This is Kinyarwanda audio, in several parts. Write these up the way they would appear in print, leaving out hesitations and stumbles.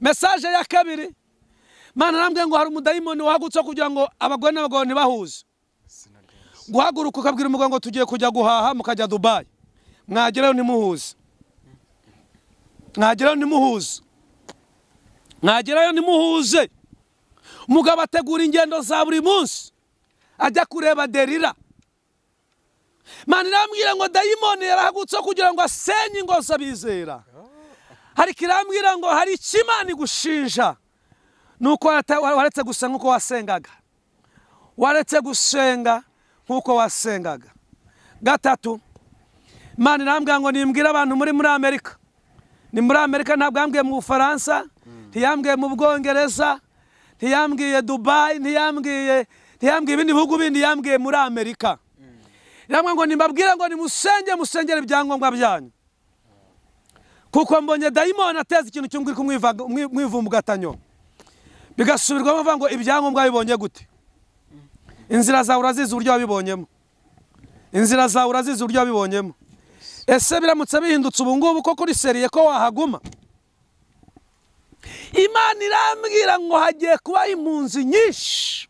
Message ya kabiri, Mana arambwiye ngo hari umudayimoni wahagutse kugira ngo abagore n'abagabo ntibahuze. Guhaguruka ukabwira umugabo ngo tugiye kujya guhaha mukajya Dubai, mwagerayo ntimuhuze, mwagerayo ntimuhuze, mwagerayo ntimuhuze. Umugabo ategura ingendo za buri munsi ajya kureba Derira. Mana irambwira ngo dayimoni yarahagutse kugira ngo asenye ingo z'abizera. Hari kirambwira ngo hari ikimana igushinja nuko waretse gusenga nkuko wasengaga, waretse gusenga nkuko wasengaga. Gatatu, Mana irambwira ngo nimbwira abantu muri Amerika. Ni muri Amerika, ntabwo yambwiye mu Bufaransa, ntiyambwiye mu Bwongereza, ntiyambwiye Dubai, ntiyambwiye ibindi bihugu bindi, yambwiye muri Amerika. Irambwira ngo nimbabwira ngo nimusenge, musengere ibyangombwa byanyu, kuko mbonye dayimoni ateza ikintu cy'umwivumbugatanyo. Bigasubirwamo bavuga ngo ibyangombwa bibonye gute? Inzira zawe urazizi uburyo wabibonyemo, inzira zawe urazizi uburyo wabibonyemo. Ese biramutse bihindutse ubu ngubu ko kuri seriye ko wahaguma? Imana irambwira ngo hagiye kuba impunzi nyinshi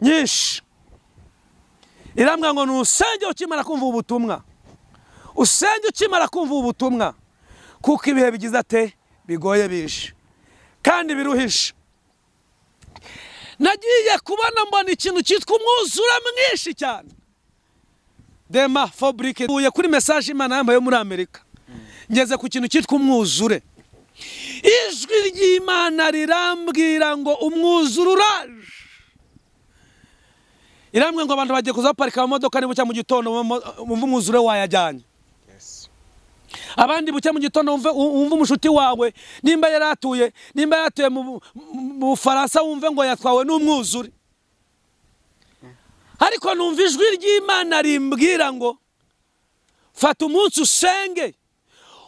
nyinshi. Irambwira ngo nusenge ukimara kumva ubutumwa, usenge ukimara kumva ubutumwa, kuko ibihe bigize ate bigoye bishe kandi biruhishe. Nagiye kubona mbona ikintu cyitwa umwuzura mwinshi cyane. Dema fabrique uye kuri message Imana yambaye muri Amerika, ngeze ku kintu cyitwa umwuzure. Ijwi ry'Imana rirambwira ngo umwuzure uraje. Irambwira ngo abantu bagiye kuzaparika amamodoka ni bucya mu gitondo wumve umwuzure wayajyanye. Abandi bucya mu gitondo wumve umushuti wawe nimba yaratuye, nimba yaratuye mu Bufaransa wumve ngo yatwawe n'umwuzure. Ariko numva ijwi ry'Imana rimbwira ngo fata umunsi usenge,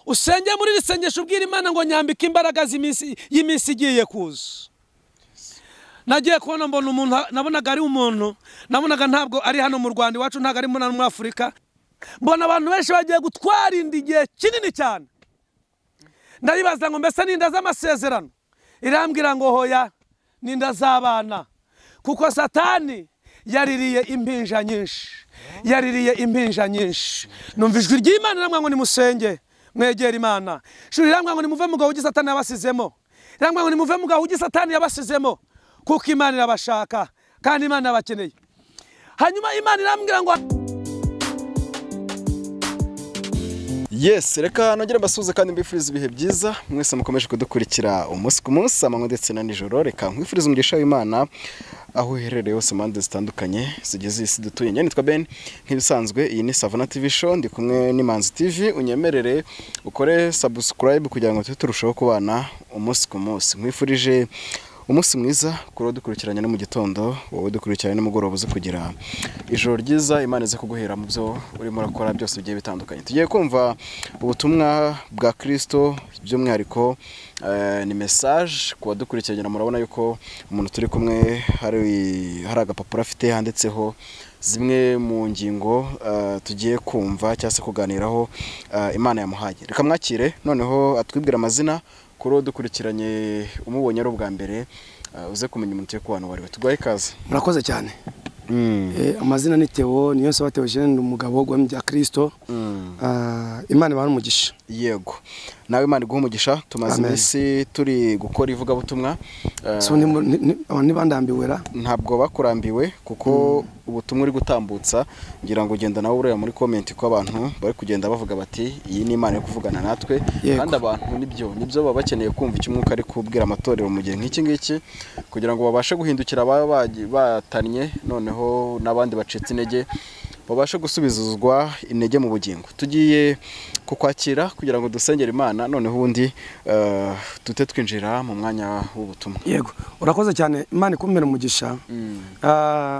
usenge muri iri sengesho ubwira Imana ngo nyambike imbaraga y'iminsi igiye kuza. Nagiye kubona mbona umuntu, nabonaga ari umuntu, nabonaga ntabwo ari hano mu Rwanda iwacu, ntabwo ari muri Afurika. Mbona abantu benshi bagiye gutwara inda igihe kinini cyane. Ndayibaza ngo mbese n'inda z'amasezerano? Irambwira ngo hoya, n'inda z'abana, kuko Satani yaririye impinja nyinshi, yaririye impinja nyinshi. Numva ijwi ry'Imana riramubwira ngo nimusenge mwegere Imana. Ijwi riramubwira ngo nimuve mu gahugi Satani yabasizemo, riramubwira ngo nimuve mu gahugi Satani yabasizemo, kuko Imana irabashaka kandi Imana irabakeneye. Hanyuma Imana irambwira ngo yes, reka nongere mbasuhuze kandi mbifurize ibihe byiza mwese mukomeje kudukurikira umunsi ku munsi, amanywa ndetse na nijoro. Reka nkwifurize umugisha w'Imana aho uherereye hose mu mpande zitandukanye zigize isi dutuye. Njye nitwa Ben, nk'ibisanzwe iyi ni Savana TV Show, ndi kumwe n'Imanzi TV. Unyemerere ukore subscribe kugira ngo tujye turushaho kubana umunsi ku munsi. Nkwifurije umunsi mwiza kuri dukurikiranye no mu gitondo, wowe dukurikiranye nimugoroba, uze kugira ijoro ryiza. Imana ize kuguhera mu byo urimo urakora byose bigiye bitandukanye. Tugiye kumva ubutumwa bwa Kristo by'umwihariko ni message ku badukurikiranye. Murabona yuko umuntu turi kumwe hari agapapuro afite handitseho zimwe mu ngingo tugiye kumva cyangwa se kuganiraho Imana yamuhaye. Reka mwakire noneho atwibwira amazina kuri dukurikiranye, umubonye ari ubwa mbere uze kumenya umuntu ku bantu bari tuguhaye ikaze. Murakoze cyane. Amazina ni Theo, niyo nsaba Theogene, umugabo gwamya Kristo. Imana ibane umugisha. Yego, nawe Imana iguhe umugisha. Tumaze iminsi turi gukora ivugabutumwa. So ntibandambiwe ra? Ntabwo bakurambiwe kuko ubutumwa uri gutambutsa, ngira ngo ugenda nawe ureba muri comment ko abantu bari kugenda bavuga bati iyi ni Imana yo kuvugana natwe. Kandi abantu nibyo baba bakeneye kumva icyo umwuka ari kubwira amatorero mu gihe nk'iki ngiki, kugira ngo babashe guhindukira ababa batannye, noneho n'abandi bacitse intege babashe gusubizwa intege mu bugingo. Tugiye kukwakira kugira ngo dusengere Imana, noneho ubundi tute twinjira mu mwanya w'ubutumwa. Yego, urakoze cyane. Imana ikumpere umugisha.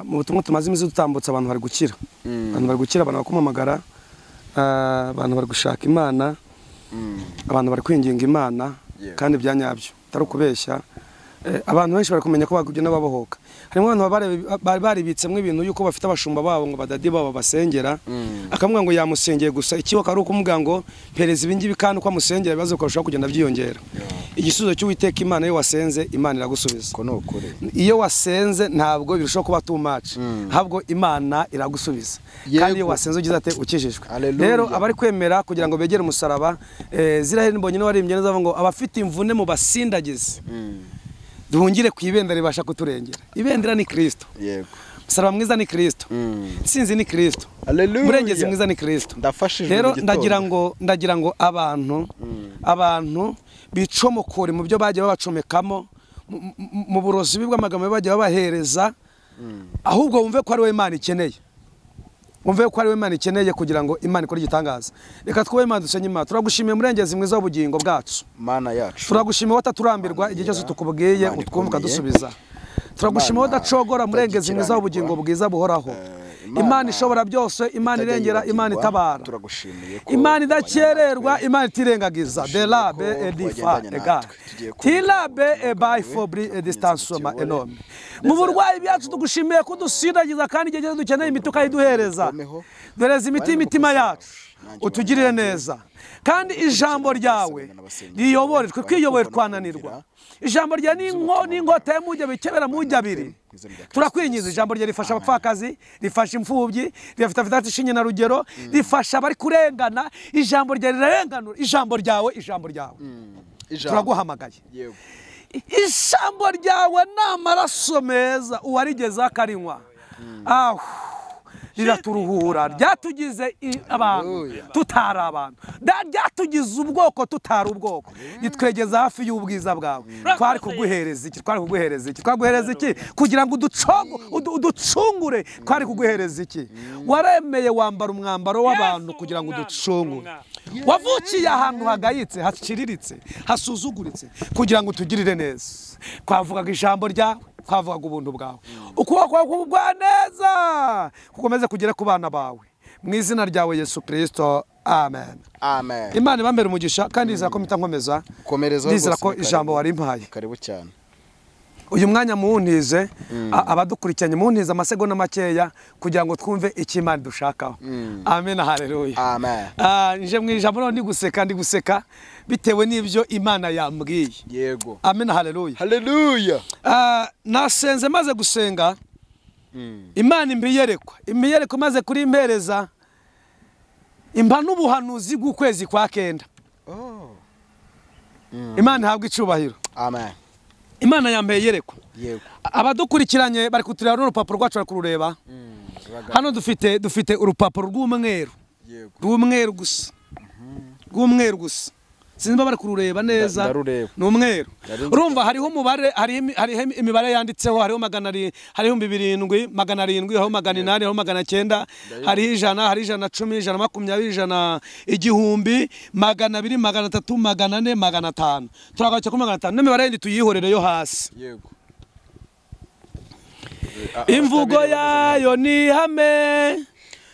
Mu butumwa tumaze imizi dutambutsa, abantu bari gukira, abantu bari gukira, abantu bakumamagara, abantu bari gushaka Imana, abantu bari kwinginga Imana kandi byanyabyo atari ukubeshya. Abantu benshi bari kumenya ko bagubye n'ababohoka. Harimo abantu bari baribitsemo ibintu yuko bafite abashumba babo ngo badadi babo basengera, akamubwira ngo yamusengeye gusa, ikiwa kari ukumubwira ngo mpereza ibi ngibi kandi uko amusengera ibibazo bikarushaho kugenda byiyongera. Igisubizo cy'Uwiteka Imana, iyo wasenze Imana iragusubiza. Ko ni ukuri. Iyo wasenze ntabwo birushaho kuba too much, ahubwo Imana iragusubiza. Kandi iyo wasenze ugize ate? Ukijijwe. Hallelujah. Rero abari kwemera kugira ngo begere umusaraba, Ziraheri Mbonyi niwe waririmbye neza avuga ngo abafite imvune mu basindagize, duhungire ku ibendera ribasha kuturengera. Ibendera ni Kristo. Yego. Umusaraba mwiza ni Kristo. Intsinzi ni Kristo. Hallelujah. Murengezi mwiza ni Kristo. Ndafashijwe Rero mu gitondo. ndagira ngo abantu bicomokore mu byo bagiye babacomekamo, mu burozi bw'amagambo bagiye babahereza, ahubwo wumve ko ari we Imana ikeneye. Wumve ko ari we Imana ikeneye kugira ngo Imana ikore igitangaza. Reka twubahe Imana, dusenye Imana. Turagushimiye Murengezi mwiza w'ubugingo bwacu. Mana yacu. Turagushimiye wataturambirwa igihe cyose tukubwiye, Imana utwumva ikomeye. ukadusubiza. Turagushimiye Imana udacogora, Murengezi mwiza w'ubugingo bwiza buhoraho. Imana Imana ishobora byose, Imana itajya irengera, Imana yibagirwa, itabara. Turagushimiye ko Imana idakererwa, wabanye natwe. Imana itirengagiza. De la be Turagushimiye e ko di fa wagendanye e ga. natwe. Tugiye kumva Ti la be ubutumwa e bai bwawe, fo bri e turakomeza distance ma utuyobore. enome. Mu burwayi byacu tugushimiye kudusindagiza, kandi igihe cyose dukeneye imiti ukayiduhereza. Ukomeho. Doreza imiti Bari y'imitima mu yacu, nanjye utugirire banjye. neza. Kandi ijambo ryawe riyobore, twe kwiyobore twananirwa. Ijambo rya ni n'inkota y'amujya bikebera mujya abiri. Turakwingiza, ijambo rye rifasha abapfakazi, rifasha imfubyi, rifite afite ishinge na rugero, rifasha abari kurengana. Ijambo rye rirarenganura. Ijambo ryawe, ijambo ryawe. Ijambo. Turaguhamagaye. Yego. Ijambo ryawe ni amaraso meza, uwarigezeho akarinywa, aho riraturuhura. Ryatugize abantu Hallelujah. tutari abantu, ryatugize ubwoko tutari ubwoko, ritwegeza hafi y'ubwiza bwawe. Twari kuguhereza iki? Twari kuguhereza iki? Twaguhereza iki kugira ngo uducungure? Twari kuguhereza iki? Waremeye wambara umwambaro w'abantu Yesu, kugira ngo umwami, uducungure. umwami. Wavukiye ahantu hagayitse, haciriritse, hasuzuguritse, kugira ngo utugirire neza. Twavugaga ijambo ryawe, twavugaga ubuntu bwawe, ukuboko kwawe kugwa neza kukomeze kugera ku bana bawe, mu izina ryawe Yesu Kristo, amen. Amen. Imana ibambere umugisha, kandi nizera ko mpita nkomeza. Komereza Ndizera rwose, ko ni karibu. ijambo warimpaye. Karibu cyane. Uyu mwanya muwuntize, abadukurikiranye muwuntize amasegonda makeya kugira ngo twumve icyo Imana idushakaho. Amen, haleluya. Amen. Nje mu ijambo none ndi guseka bitewe n'ibyo Imana yambwiye. Yego. Amen, haleluya. Hallelujah. Nasenze, maze gusenga Imana impiyerekwa, impiyerekwa maze kurimpereza, impa n'ubuhanuzi bw'ukwezi kwa kenda. Oh. Imana ihabwa icubahiro. Amen. Imana yampeye iyerekwa. Yego. Abadukurikiranye bari kutureba n'urupapuro rwacu bari kurureba. Hano dufite urupapuro rw'umweru. Yego. Rw'umweru gusa, rw'umweru gusa, sinzi niba bari kurureba neza. Ndarureba. Ni umweru. Ndarureba. Urumva hariho umubare, hariho imibare yanditseho, hariho hariho 7700, hariho 800, hariho 900, hariho 100, hariho 110, 120, 100, 1000, 200, 300, 400, 500. Turagaruka kuri 500 n'imibare yindi tuyihorere yo hasi. Yego. Imvugo yayo ni ihame,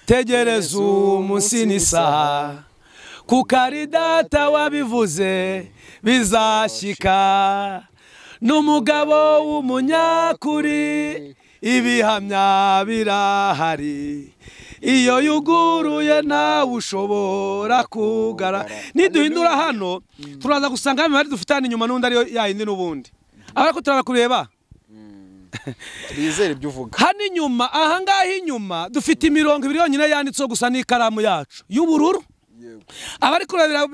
tegereza umunsi n'isaha, kuko ari data wabivuze bizashyika. N'umugabo w'umunyakuri, ibihamya birahari, iyo yuguruye nawe ushobora kugara. Niduhindura hano turaza gusanga imibare dufite hano inyuma n'undi ariyo yayindi n'ubundi, ariko turaza kureba. Bizere ibyo uvuga. Hano inyuma, ahangaha inyuma dufite imirongo ibiri yonyine yanditseho gusa n'ikaramu yacu y'ubururu. Yego. Abari kurebera,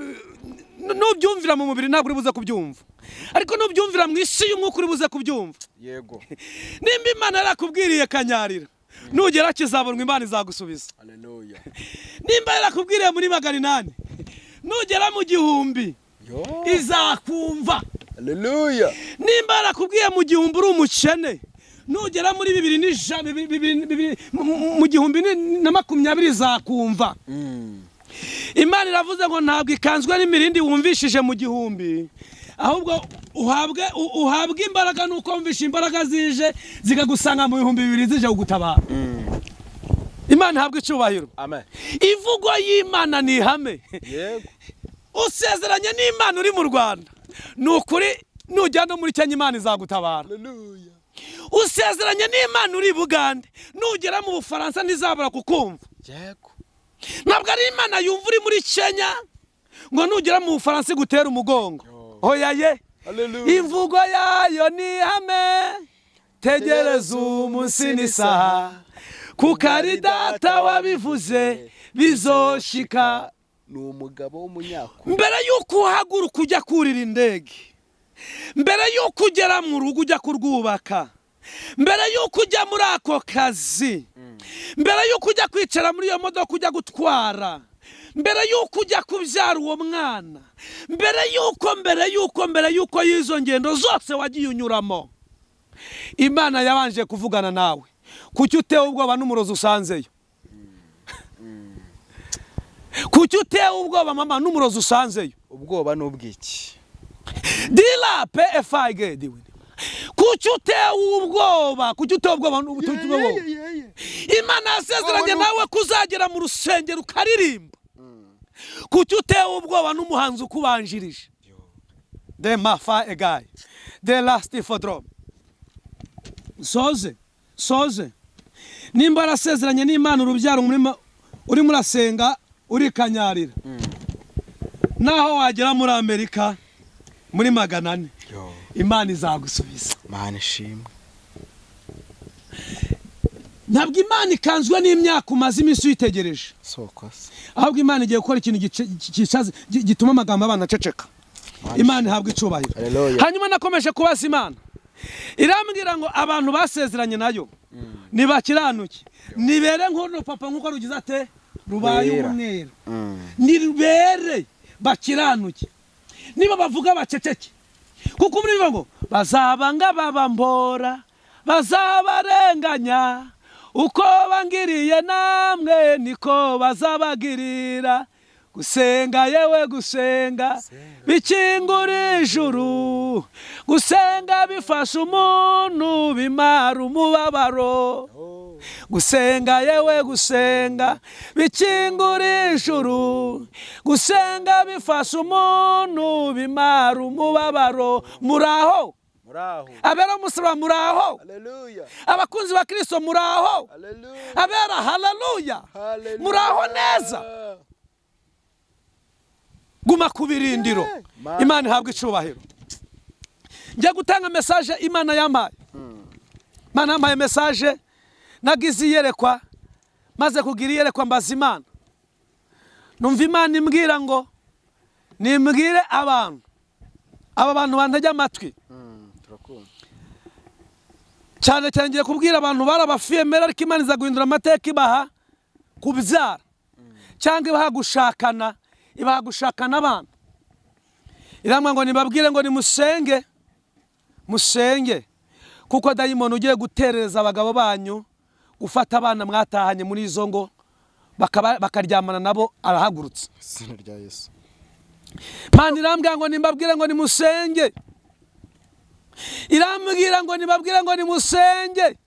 nubyumvira mu mubiri ntabwo uri buze kubyumva, ariko nubyumvira mu isi y'umwuka uri buze kubyumva. Yego. Nimba Imana yarakubwiriye kanyarira, nugera kizabonwa Imana izagusubiza. Hallelujah. Nimba yarakubwiriye muri 800, nugera mu 1000 Yo. izakumva. Hallelujah. Nimba yarakubwiye mu 1000 uri umukene, nugera muri bibiri n'ijana, bibiri, mu 1020 izakumva. Imana iravuze ngo ntabwo ikanzwe n'imirindi wumvishije mu 1000, ahubwo uhabwe imbaraga nuko wumvishe imbaraga zije zikagusanga mu 2000 zije kugutabara. Imana ihabwe icyubahiro. Amen. Imvugo y'Imana ni ihame. Yego. Usezeranye n'Imana uri mu Rwanda, ni ukuri nujya no muri Kenya Imana izagutabara. Hallelujah. Usezeranye n'Imana uri i Bugande, nugera mu Bufaransa ntizabura kukumva. Yego. Ntabwo ari Imana yumva uri muri Kenya ngo nugera mu Bufaransa igutera umugongo. Oya ye. Imvugo yayo ni ihame, tegereza umunsi n'isaha, kuko ari data wabivuze bizoshika. Ni umugabo w'umunyakuri. Mbere y'uko uhaguruka ujya kurira indege, mbere y'uko ugera mu rugo ujya kurwubaka, mbere y'uko ujya muri ako kazi, mbere y'uko ujya kwicara muri iyo modoka ujya gutwara, mbere y'uko ujya kubyara uwo mwana, mbere y'uko y'izo ngendo zose wagiye unyuramo, Imana yabanje kuvugana nawe. Kuki utewe ubwoba n'umurozi usanzeyo? Kuki utewe ubwoba mama n'umurozi usanzeyo? Ubwoba n'ubwiki? Dila PFIG diwe. Kuki utewe ubwoba? Kuki utewe ubwoba? Imana yasezeranye nawe kuzagera mu rusengero ukaririmba. Kuki utewe ubwoba n'umuhanzi ukubanjirije? De mafa egai. De last for drop. Soze. Nimba arasezeranye n'Imana urubyaro uri murasenga urikanyarira. Naho wagera muri Amerika muri 400, Imana izagusubiza. Imana ishimwe. Ntabwo Imana ikanzwe n'imyaka umaze iminsi uyitegereje. Ahubwo Imana igiye gukora ikintu gituma amagambo abana aceceka. Imana ihabwa icubahiro. Hanyuma nakomeje kubaza Imana, irambwira ngo abantu basezeranye nayo nibakiranuke, nibere nk'uno papa nk'uko rugize ate rubaye umweru, nibere bakiranuke, niba bavuga baceceke, kuko muri ngo bazaba ngababambora, bazabarenganya, uko bangiriye namwe niko bazabagirira. Gusenga yewe gusenga bikingura ijuru, gusenga bifasha umuntu bimara umubabaro. Gusenga yewe gusenga bikingura ijuru, gusenga bifasha umuntu bimara umubabaro. Muraho, abera umusaraba muraho, abakunzi ba Kristo muraho, abera haleluya muraho neza. Guma ku birindiro, Imana ihabwa icubahiro. Njya gutanga message Imana yampaye. Imana yampaye message, nagize iyerekwa, maze kugira iyerekwa mbaza Imana. Numva Imana imbwira ngo nimbwire abantu, aba bantu bantege amatwi. Cyane cyane ngiye kubwira abantu barabafiyemera, ariko Imana iza guhindura amateka ibaha kubyara cyangwa ibaha gushakana, ibaha gushakana abana. Irambwira ngo nibabwire ngo nimusenge, musenge, kuko dayimoni ugiye guterereza abagabo banyu, gufata abana mwatahanye muri izo ngo bakaryamana nabo, arahagurutse. Izina rya Yesu. Imana irambwira ngo nimbabwire ngo nimusenge. Irambwira ngo nibabwire ngo nimusenge.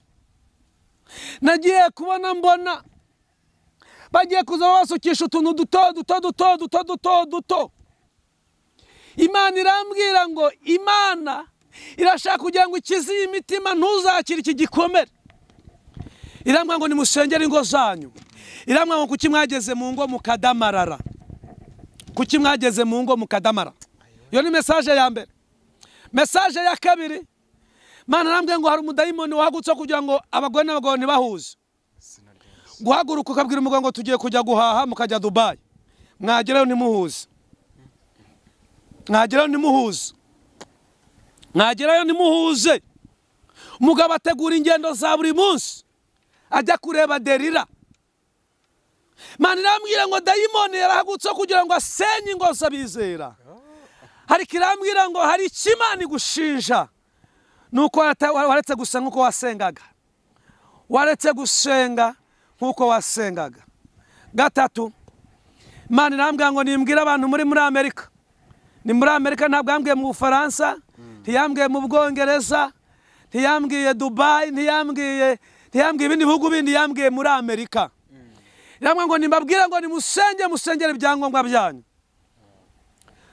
Nagiye kubona mbona bagiye kuza basukisha utuntu duto duto duto duto duto duto. Imana irambwira ngo Imana irashaka kugira ngo ikize iyi mitima, ntuzakire iki gikomere. Irambwira ngo nimusengere ingo zanyu. Irambwira ngo kuki mwageze mu ngo mukadamarara. Kuki mwageze mu ngo mukadamara. Iyo ni message ya mbere. Message ya kabiri, Imana irambwira ngo hari umudayimoni wahagutse kugira ngo abagore n'abagabo ntibahuze. Guhaguruka ukabwira umugabo ngo tugiye kujya guhaha mukajya Dubai, mwagerayo ntimuhuze, mwagerayo ntimuhuze, mwagerayo ntimuhuze. Umugabo ategura ingendo za buri munsi ajya kureba Derira. Imana irambwira ngo dayimoni yarahagutse kugira ngo asenye ingo z'abizera. Ariko irambwira ngo hari icyo Imana igushinja, nuko waretse gusenga uko wasengaga, waretse gusenga nkuko wasengaga. Gatatu, Imana irambwira ngo nimbwire abantu muri Amerika. Ni muri Amerika, ntabwo yambwiye mu Bufaransa, ntiyambwiye mu Bwongereza, ntiyambwiye Dubai, ntiyambwiye ibindi bihugu bindi, yambwiye muri Amerika. Irambwira ngo nimbabwire ngo nimusenge, musengere ibyangombwa byanyu,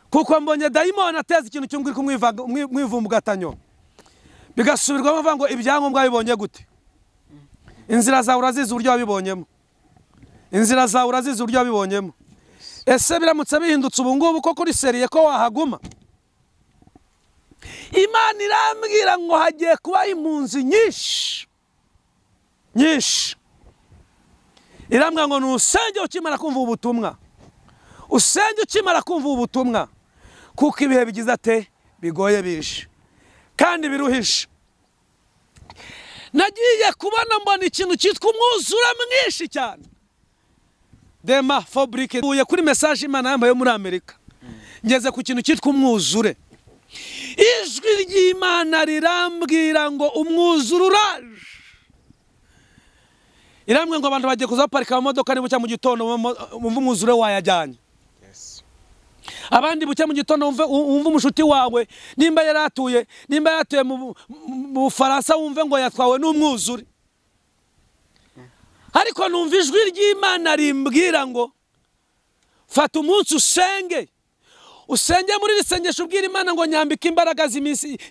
kuko mbonye dayimoni ateza ikintu cy'umwivumbugatanyo, bigasubirwamo bavuga ngo ibyangombwa bibonye gute? Inzira zawe urazizi uburyo wabibonyemo. Inzira zawe urazizi uburyo wabibonyemo. Ese biramutse bihindutse ubu ngubu ko kuri seriye ko wahaguma? Imana irambwira ngo hagiye kuba impunzi nyinshi nyinshi. Irambwira ngo nusenge ukimara kumva ubutumwa, usenge ukimara kumva ubutumwa, kuko ibihe bigize ate bigoye bije kandi biruhishe. Nagiye kubona mbona ikintu cyitwa umwuzura mwinshi cyane. Dema fabrique uye kuri message Imana yambaye muri Amerika, ngeze ku kintu cyitwa umwuzure. Ijwi ry'Imana rirambwira ngo umwuzure uraje. Irambwira ngo abantu bagiye kuzaparika amamodoka ni bucya mu gitondo umva umwuzure wayajyanye. Abandi bucya mu gitondo umve umushuti wawe nimba yaratuye mu Bufaransa wumve ngo yatwawe n'umwuzure. Ariko numva ijwi ry'Imana rimbwira ngo fata umunsi usenge, usenge muri iri sengesho ubwira Imana ngo nyambike imbaraga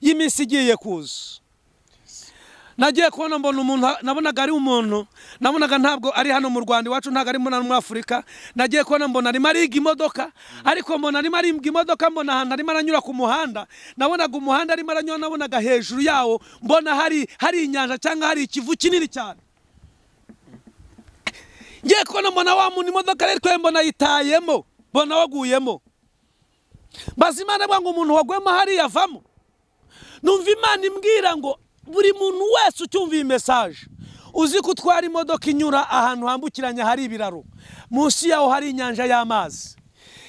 y'iminsi igiye kuza. Nagiye kubona mbona umuntu, nabonaga ari umuntu, nabonaga ntabwo ari hano mu Rwanda iwacu, ntabwo ari muri Afurika. Nagiye kubona mbona arimo ariga imodoka, ariko mbona arimo ariga imodoka, mbona ahantu arimo aranyura ku muhanda, nabonaga umuhanda arimo aranyura, nabonaga hejuru yawo mbona hari inyanja cyangwa hari ikivu kinini cyane. Ngiye kubona mbona wa muntu imodoka rero mbona yitayemo, mbona waguyemo. Mbaza Imana ngo umuntu wagwemo hariya avamo. Numva Imana imbwira ngo buri muntu wese ucyumva iyi message uzi ko utwara imodoka inyura ahantu hambukiranya hari ibiraro, munsi yaho hari inyanja y'amazi.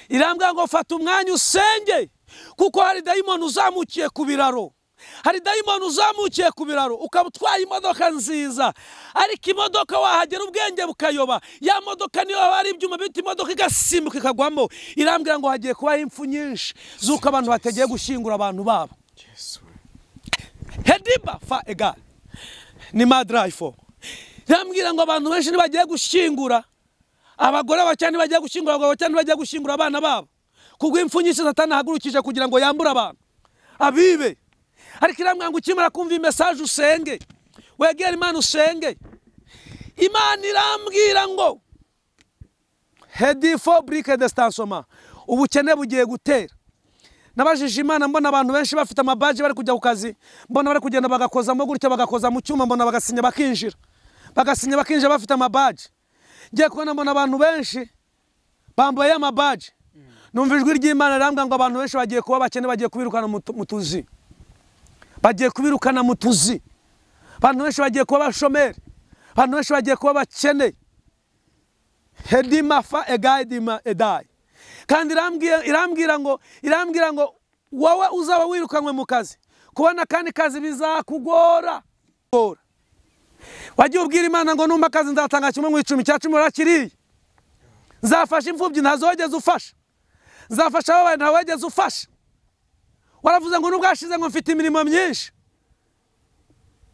Irambwira ngo fata umwanya usenge, kuko hari dayimoni uzamukiye ku biraro. Hari dayimoni uzamukiye ku biraro, ukaba utwaye imodoka nziza, ariko imodoka wahagera ubwenge bukayoba. Ya modoka niyo hari ibyuma bita imodoka igasimbuka ikagwamo. Irambwira ngo hagiye kubaho impfu nyinshi z'uko abantu bategeye gushyingura abantu babo. Hediba fa egal ni madraifo. Irambwira ngo abantu benshi ntibagiye gushyingura abagore babo, ntibagiye gushyingura abagabo, ntibagiye gushyingura abana babo, kubwo impfu nyinshi Satani ahagurukije kugira ngo yambure abantu abibe. Ariko irambwira ngo ukimara kumva iyi message usenge, wegere Imana usenge. Imana irambwira ngo hedifo brique de stansoma, ubukene bugiye gutera. Nabajije Imana mbona abantu benshi bafite amabaji bari kujya ku kazi, mbona bari kugenda bagakozamo gutya, bagakoza mu cyuma, mbona bagasinya bakinjira, bagasinya bakinjira bafite amabaji. Ngiye kubona mbona abantu benshi bambaye amabaji. Numva ijwi ry'Imana rirambwira ngo abantu benshi bagiye kuba bakene, bagiye kubirukana mu tuzi, bagiye kubirukana mu tuzi. Abantu benshi bagiye kuba abashomeri, abantu benshi bagiye kuba bakene. Hedima fa egaidima edai. Kandi irambwira ngo wowe uzaba wirukanwe mu kazi, kubona kandi kazi bizakugora. Wagiye ubwira Imana ngo numpa akazi nzatanga kimwe mu 10 cya 10 urakiriye. Nzafasha imfubyi ntazogeze ufasha, nzafasha ababaye ntawegeze ufasha. Waravuze ngo nubwashize ngo mfite imirimo myinshi.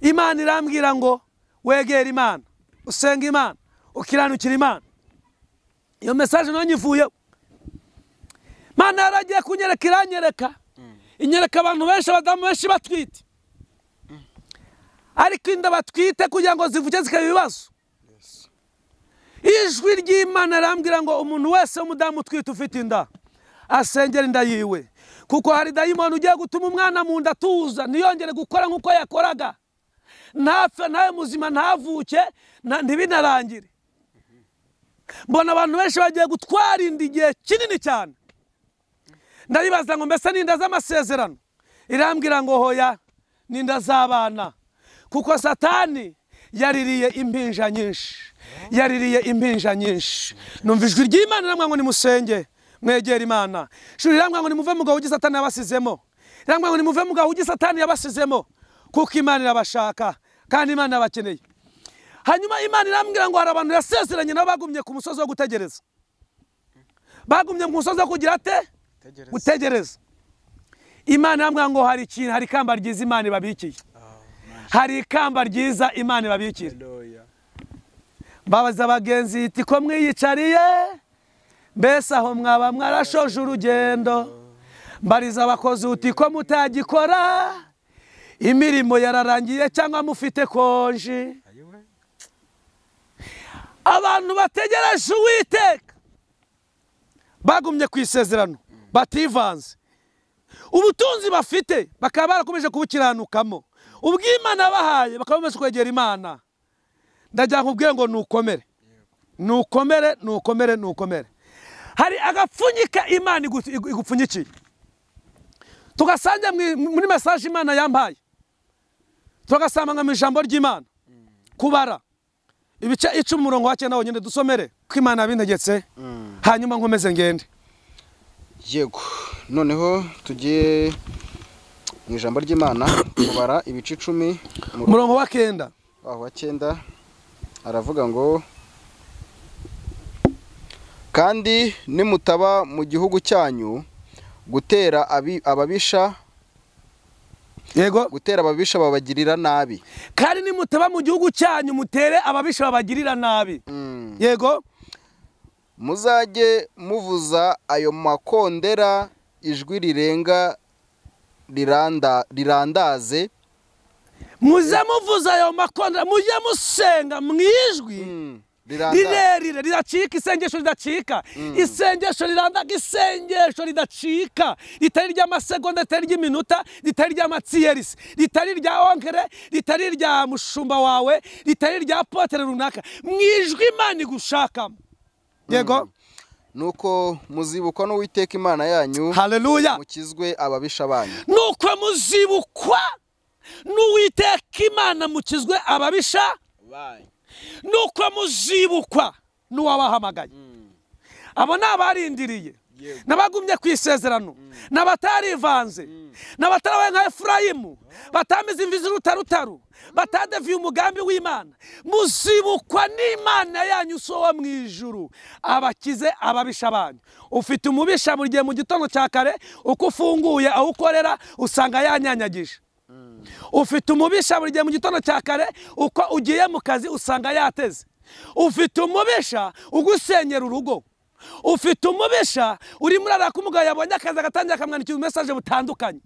Imana irambwira ngo wegere Imana, usenga Imana, ukiranukira Imana. Iyo message nayo nyivuye. Imana yaragiye kunyereka, iranyereka, inyereka abantu benshi, abadamu benshi batwite, ariko inda batwite kugira ngo zivuke zikaba ibibazo. Ijwi ry'Imana rirambwira ngo umuntu wese w'umudamu utwite ufite inda asengera inda yiwe, kuko hari dayimoni ugiye gutuma umwana mu nda atuza ntiyongere gukora nk'uko yakoraga, ntapfe, ntabe muzima, ntavuke, ntibinarangire. Mbona abantu benshi bagiye gutwara inda igihe kinini cyane. Ndayibaza ngo mbese n'inda z'amasezerano? Irambwira ngo hoya, n'inda z'abana, kuko Satani yaririye impinja nyinshi, yaririye impinja nyinshi. Numva ijwi ry'Imana riramubwira ngo nimusenge, mwegere Imana. Ijwi riramubwira ngo nimuve mu gahugi Satani yabasizemo, riramubwira ngo nimuve mu gahugi Satani yabasizemo, kuko Imana irabashaka kandi Imana irabakeneye. Hanyuma Imana irambwira ngo hari abantu yasezeranye nabo bagumye ku musozi wo gutegereza, bagumye ku musozi wo kugira ate? Gutegereza. Imana irambwira ngo hari ikintu, hari ikamba ryiza Imana ibabikiye, hari ikamba ryiza Imana ibabikiye. Mbabaza abagenzi iti ko mwiyicariye, mbese aho mwaba mwarashoje urugendo? Mbariza abakozi uti ko mutagikora, imirimo yararangiye cyangwa mufite konji? Abantu bategereje Uwiteka bagumye ku isezerano bativanze. Ubutunzi bafite bakaba barakomeje kubukiranukamo. Ubw'Imana bahaye bakaba bamaze kwegera Imana. Ndagira nkubwire ngo nukomere. Nukomere, nukomere, nukomere. Hari agapfunyika Imana igupfunyikiye. Tugasanga muri message Imana yampaye. Tugasanga mu ijambo ry'Imana. Kubara ibice 10 umurongo wa 9 wonyine dusomere ko Imana yabintegetse hanyuma nkomeze ngende. Yego, noneho tugiye mu ijambo ry'Imana kubara ibice 10 umurongo wa 9. Aho wa 9 aravuga ngo kandi nimutaba mu gihugu cyanyu gutera ababisha. Yego, gutera ababisha babagirira nabi. Kandi nimutaba mu gihugu cyanyu mutere ababisha babagirira nabi. Yego, muzajye muvuza ayo makondera ijwi rirenga rirandaze. Muze muvuza ayo makondera, mujye musenga mwijwi rirerire ridacika, isengesho ridacika, isengesho rirandaga, isengesho ridacika, ritari ry'amasegonda, ritari ry'iminota, ritari ry'amatsiyerisi, ritari rya onkere, ritari rya mushumba wawe, ritari rya potere runaka, mwijwi Imana igushakamo. Yego, nuko muzibukwa n'Uwiteka Imana yanyu. Haleluya, mukizwe ababisha banyu. Nuko muzibukwa n'Uwiteka Imana mukizwe ababisha banyu. Nuko muzibukwa n'uwabahamagaye. Abo nabarindiriye, nabagumye ku isezerano, nabatarivanze, nabatarabaye nka Efurayimu, batamize imvi z'urutarutaru, batadeviye umugambi w'Imana. Muzibukwa n'Imana yanyu so wo mu ijuru abakize ababisha banyu. Ufite umubisha buri gihe mu gitondo cya kare, uko ufunguye aho ukorera usanga yanyanyagije. Ufite umubisha buri gihe mu gitondo cya kare, uko ugiye mu kazi usanga yateze. Ufite umubisha ugusenyera urugo. Ufite umubisha uri muri arakumugaya yabonye akazi agatangira akamwandikira message butandukanye.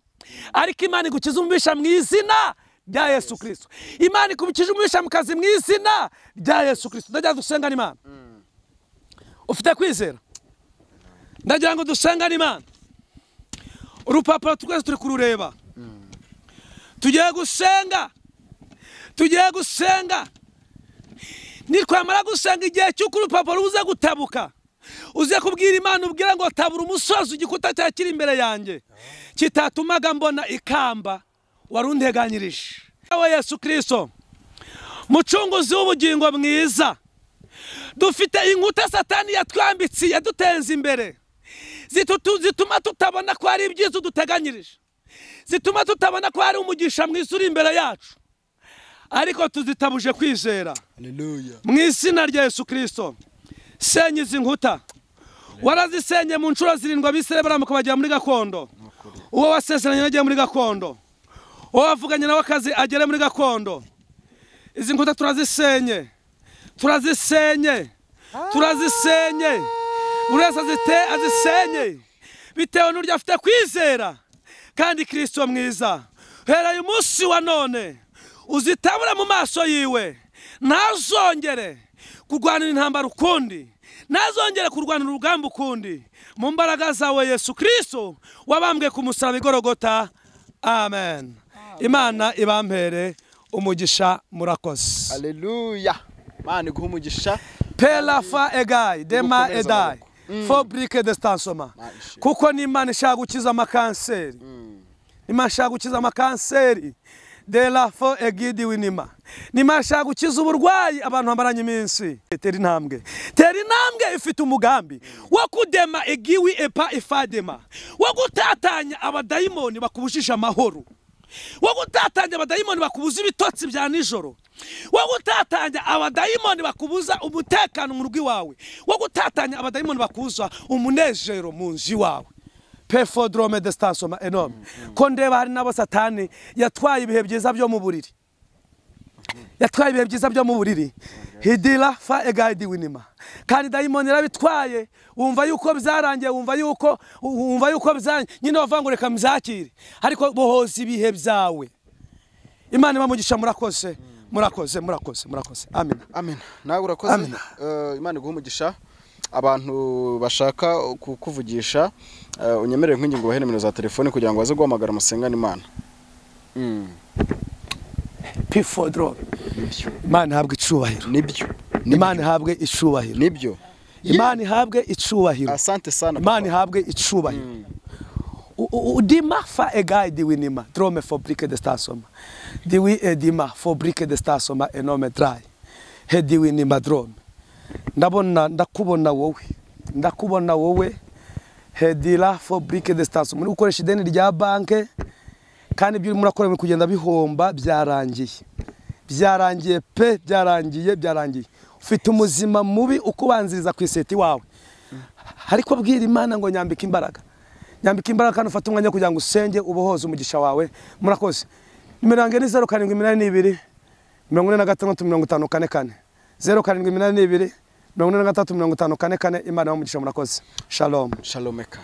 Ariko Imana igukiza umubisha mu izina rya Yesu Kristo. Imana ikubikiza umubisha mu kazi mu izina rya Yesu Kristo. Ndagira dusengane Imana. Ufite kwizera? Ndagira ngo dusengane Imana. Urupapuro twese turi kurureba. Tugiye gusenga. Tugiye gusenga. Nitwamara gusenga igihe cy'uko urupapuro ruza gutabuka, uze kubwira Imana ubwira ngo tabura umusozi igikuta cyakiri imbere yanjye kitatumaga mbona ikamba warunteganyirije. Awe Yesu Kristo, mucunguzi w'ubugingo mwiza, dufite inkuta Satani yatwambitse yadutenze imbere, zituma tutabona ko ari ibyiza duteganyirije, zituma tutabona ko ari umugisha mwiza uri imbere yacu, ariko tuzitabuje kwizera. Haleluya. Mu izina rya Yesu Kristo, senya izi nkuta. Warazisenye mu nshuro 7 abisirayeli baramuka bajya muri gakondo. Uwo wasezeranye nagiye muri gakondo, uwo wavuganye nawe akazi agere muri gakondo. Izi nkuta turazisenye, turazisenye, turazisenye. Buri wese azisenye bitewe n'uburyo afite kwizera. Kandi Kristo mwiza, hera uyu munsi wa none uzitabura mu maso yiwe, ntazongere kurwanira intambara ukundi, ntazongere kurwanira urugamba ukundi, mu mbaraga zawe Yesu Kristo wabambwe ku musaraba i Golgotha. Amen. Imana ibampere umugisha, murakoze. Haleluya. Imana iguhe umugisha. Pela fa egai dema edai fabrique de stansoma. Kuko ni Imana ishaka gukiza amakanseri. Imana ishaka gukiza amakanseri. De la fo egidi winima. Nimana ishaka gukiza uburwayi abantu bamaranye iminsi. Tera intambwe. Tera intambwe ifite umugambi wo kudema egiwi epa ifadema, wo gutatanya abadayimoni bakubujije amahoro, wo gutatanya abadayimoni bakubuza ibitotsi bya nijoro, wo gutatanya abadayimoni bakubuza umutekano mu rugo iwawe, wo gutatanya abadayimoni bakubuza umunezero mu nzu iwawe. Pefodrome de stansoma enorme. Ko ndeba hari nabo Satani yatwaye ibihe byiza byo mu buriri. Yatwaye ibihe byiza byo mu buriri. Hidila fa egaidi winima. Kandi dayimoni yarabitwaye, wumva yuko byarangiye, wumva yuko byarangiye. Nyine bavuga ngo reka mbyakire. Ariko bohoza ibihe byawe. Imana ibamugisha, murakoze. Murakoze, murakoze, murakoze. Amen. Amen. Nawe urakoze. Imana iguhe umugisha. Abantu bashaka kukuvugisha, unyemerere nk'ingingo bahe nimero za telefone kugira ngo baze guhamagara musengane Imana. P4 drop. Nibyo. Imana ihabwe icubahiro. Nibyo. Imana ihabwe icubahiro. Nibyo. Imana ihabwe icubahiro. Asante sana. Imana ihabwe icubahiro. Udima fa egai diwinima drome fabrique de stasoma diwi edima fabrique de stasoma enome dry he diwinima drome. Ndabona ndakubona wowe, ndakubona wowe hedila fabrique de stasoma muri gukoresha ideni rya banke kandi ibyo urimo urakora muri kugenda bihomba, byarangiye, byarangiye pe, byarangiye, byarangiye. Ufite umuzima mubi ukubanziriza ku iseti wawe, ariko bwira Imana ngo nyambike imbaraga, nyambika imbaraga, kandi ufate umwanya kugira ngo usenge ubohoze umugisha wawe. Murakoze. Nimero yanjye ni 0782 46 54 44, 0782 43 54 44. Imana umugisha. Murakoze. Shalom. Shalomeka.